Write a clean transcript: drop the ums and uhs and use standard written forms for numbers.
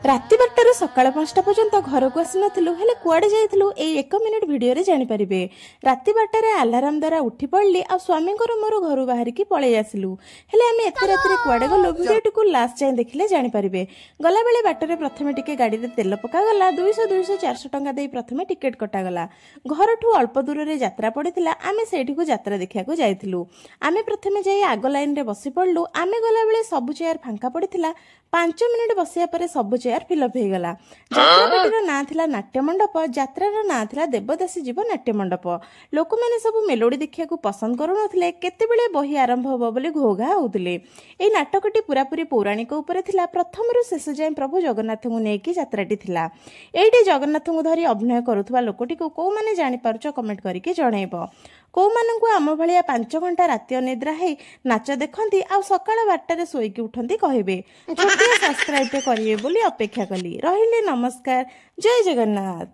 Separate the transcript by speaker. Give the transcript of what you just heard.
Speaker 1: ରାତି 12ଟାରୁ ସକାଳ 5ଟା ପର୍ଯ୍ୟନ୍ତ ଘରକୁ ଆସିନଥିଲୁ। ହେଲେ କୁଆଡ଼େ ଯାଇଥିଲୁ, ଏଇ 1 ମିନିଟ୍ ଭିଡ଼ିଓରେ ଜାଣିପାରିବେ। ରାତି 12ଟାରେ ଆଲାରାମ ଦ୍ୱାରା ଉଠି ପଡ଼ିଲି ଆଉ ସ୍ୱାମୀଙ୍କର ମୋର ଘରୁ ବାହାରିକି ପଳେଇ ଆସିଲୁ। ହେଲେ ଆମେ ଏତେ ରାତିରେ କୁଆଡ଼େ ଗଲୁ, ଭିଡ଼ିଓଟିକୁ ଲାଷ୍ଟ ଯାଏଁ ଦେଖିଲେ ଜାଣିପାରିବେ। ଗଲାବେଳେ ବାଟରେ ପ୍ରଥମେ ଟିକେ ଗାଡ଼ିରେ ତେଲ ପକାଗଲା। 200, 200, 400 ଟଙ୍କା ଦେଇ ପ୍ରଥମେ ଟିକେଟ୍ କଟାଗଲା। ଘରଠୁ ଅଳ୍ପ ଦୂରରେ ଯାତ୍ରା ପଡ଼ିଥିଲା, ଆମେ ସେଇଠିକୁ ଯାତ୍ରା ଦେଖିବାକୁ ଯାଇଥିଲୁ। ଆମେ ପ୍ରଥମେ ଯାଇ ଆଗ ଲାଇନରେ ବସି ପଡ଼ିଲୁ। ଆମେ ଗଲାବେଳେ ସବୁ ଚେୟାର ଫାଙ୍କା ପଡ଼ିଥିଲା। 5 ମିନିଟ୍ ବସିବା ପରେ ସବୁ ଚେୟାର ଫିଲ୍ଅପ୍ ହେଇଗଲା। ଯାତ୍ରାପାଟିର ନାଁ ଥିଲା ନାଟ୍ୟ ମଣ୍ଡପ, ଯାତ୍ରାର ନାଁ ଥିଲା ଦେବଦାସୀ ଜୀବ ନାଟ୍ୟ ମଣ୍ଡପ। ଲୋକମାନେ ସବୁ ମେଲୋଡି ଦେଖିବାକୁ ପସନ୍ଦ କରୁନଥିଲେ, କେତେବେଳେ ବହି ଆରମ୍ଭ ହେବ ବୋଲି ଘୋ ଘା ହେଉଥିଲେ। ଏଇ ନାଟକଟି ପୁରାପୁରି ପୌରାଣିକ ଉପରେ ଥିଲା। ପ୍ରଥମରୁ ଶେଷ ଯାଏଁ ପ୍ରଭୁ ଜଗନ୍ନାଥଙ୍କୁ ନେଇକି ଯାତ୍ରାଟି ଥିଲା। ଏଇଠି ଜଗନ୍ନାଥଙ୍କୁ ଧରି ଅଭିନୟ କରୁଥିବା ଲୋକଟିକୁ କୋଉମାନେ ଜାଣିପାରୁଛ, କମେଣ୍ଟ କରିକି ଜଣେଇବ। କୋଉମାନଙ୍କୁ ଆମ ଭଳିଆ 5 ଘଣ୍ଟା ରାତି ଅନିଦ୍ରା ହେଇ ନାଚ ଦେଖନ୍ତି ଆଉ ସକାଳ 12ଟାରେ ଶୋଇକି ଉଠନ୍ତି କହିବେ। ଛୋଟିଆ ସବସ୍କ୍ରାଇବଟେ କରିବେ ବୋଲି ଅପେକ୍ଷା କଲି। ରହିଲି, ନମସ୍କାର, ଜୟ ଜଗନ୍ନାଥ।